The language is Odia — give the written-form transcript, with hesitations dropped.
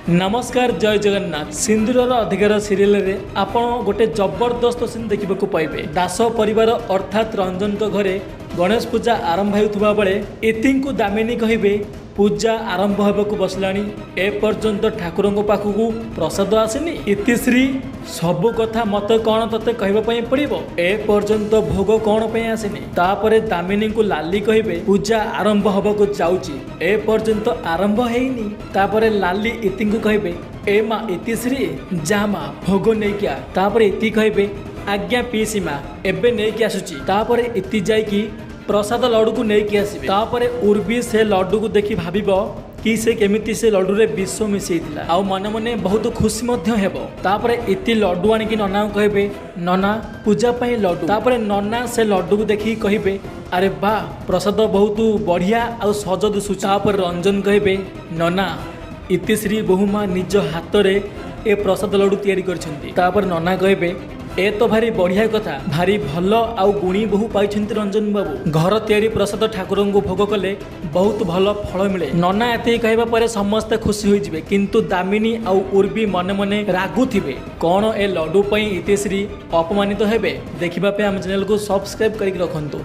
ନମସ୍କାର, ଜୟ ଜଗନ୍ନାଥ। ସିନ୍ଦୁରର ଅଧିକାର ସିରିଏଲରେ ଆପଣ ଗୋଟେ ଜବରଦସ୍ତ ସିନ୍ ଦେଖିବାକୁ ପାଇବେ। ଦାସ ପରିବାର ଅର୍ଥାତ୍ ରଞ୍ଜନଙ୍କ ଘରେ ଗଣେଶ ପୂଜା ଆରମ୍ଭ ହେଉଥିବା ବେଳେ ଇତିଙ୍କୁ ଦାମିନୀ କହିବେ, ପୂଜା ଆରମ୍ଭ ହେବାକୁ ବସିଲାଣି, ଏପର୍ଯ୍ୟନ୍ତ ଠାକୁରଙ୍କ ପାଖକୁ ପ୍ରସାଦ ଆସିନି। ଇତିଶ୍ରୀ, ସବୁ କଥା ମତେ କ'ଣ ତତେ କହିବା ପାଇଁ ପଡ଼ିବ? ଏପର୍ଯ୍ୟନ୍ତ ଭୋଗ କ'ଣ ପାଇଁ ଆସିନି? ତାପରେ ଦାମିନୀଙ୍କୁ ଲାଲି କହିବେ, ପୂଜା ଆରମ୍ଭ ହେବାକୁ ଯାଉଛି, ଏପର୍ଯ୍ୟନ୍ତ ଆରମ୍ଭ ହେଇନି। ତାପରେ ଲାଲି ଇତିଙ୍କୁ କହିବେ, ଏ ମା ଇତିଶ୍ରୀ, ଯା ମା ଭୋଗ ନେଇକି ଆ। ତାପରେ ଇତି କହିବେ, ଆଜ୍ଞା ପିଇସି ମା, ଏବେ ନେଇକି ଆସୁଛି। ତାପରେ ଇତି ଯାଇକି ପ୍ରସାଦ ଲଡ଼ୁକୁ ନେଇକି ଆସିବେ। ତାପରେ ଉର୍ବି ସେ ଲଡ଼ୁକୁ ଦେଖି ଭାବିବ କି ସେ କେମିତି ସେ ଲଡ଼ୁରେ ବିଷ ମିଶେଇଥିଲା, ଆଉ ମନେ ମନେ ବହୁତ ଖୁସି ମଧ୍ୟ ହେବ। ତାପରେ ଇତି ଲଡ଼ୁ ଆଣିକି ନନାଙ୍କୁ କହିବେ, ନନା, ପୂଜା ପାଇଁ ଲଡ଼ୁ। ତାପରେ ନନା ସେ ଲଡ଼ୁକୁ ଦେଖିକି କହିବେ, ଆରେ ବା, ପ୍ରସାଦ ବହୁତ ବଢ଼ିଆ ଆଉ ସଜ ଦିଶୁଛି। ତାପରେ ରଞ୍ଜନ କହିବେ, ନନା, ଇତିଶ୍ରୀ ବୋହୁମା ନିଜ ହାତରେ ଏ ପ୍ରସାଦ ଲଡ଼ୁ ତିଆରି କରିଛନ୍ତି। ତାପରେ ନନା କହିବେ, ଏ ତ ଭାରି ବଢ଼ିଆ କଥା, ଭାରି ଭଲ ଆଉ ଗୁଣୀ ବୋହୂ ପାଇଛନ୍ତି ରଞ୍ଜନ ବାବୁ। ଘର ତିଆରି ପ୍ରସାଦ ଠାକୁରଙ୍କୁ ଭୋଗ କଲେ ବହୁତ ଭଲ ଫଳ ମିଳେ। ନନା ଏତିକି କହିବା ପରେ ସମସ୍ତେ ଖୁସି ହୋଇଯିବେ, କିନ୍ତୁ ଦାମିନୀ ଆଉ ଉର୍ବି ମନେ ମନେ ରାଗୁଥିବେ। କ'ଣ ଏ ଲଡ଼ୁ ପାଇଁ ଇତିଶ୍ରୀ ଅପମାନିତ ହେବେ? ଦେଖିବା ପାଇଁ ଆମ ଚ୍ୟାନେଲକୁ ସବସ୍କ୍ରାଇବ୍ କରିକି ରଖନ୍ତୁ।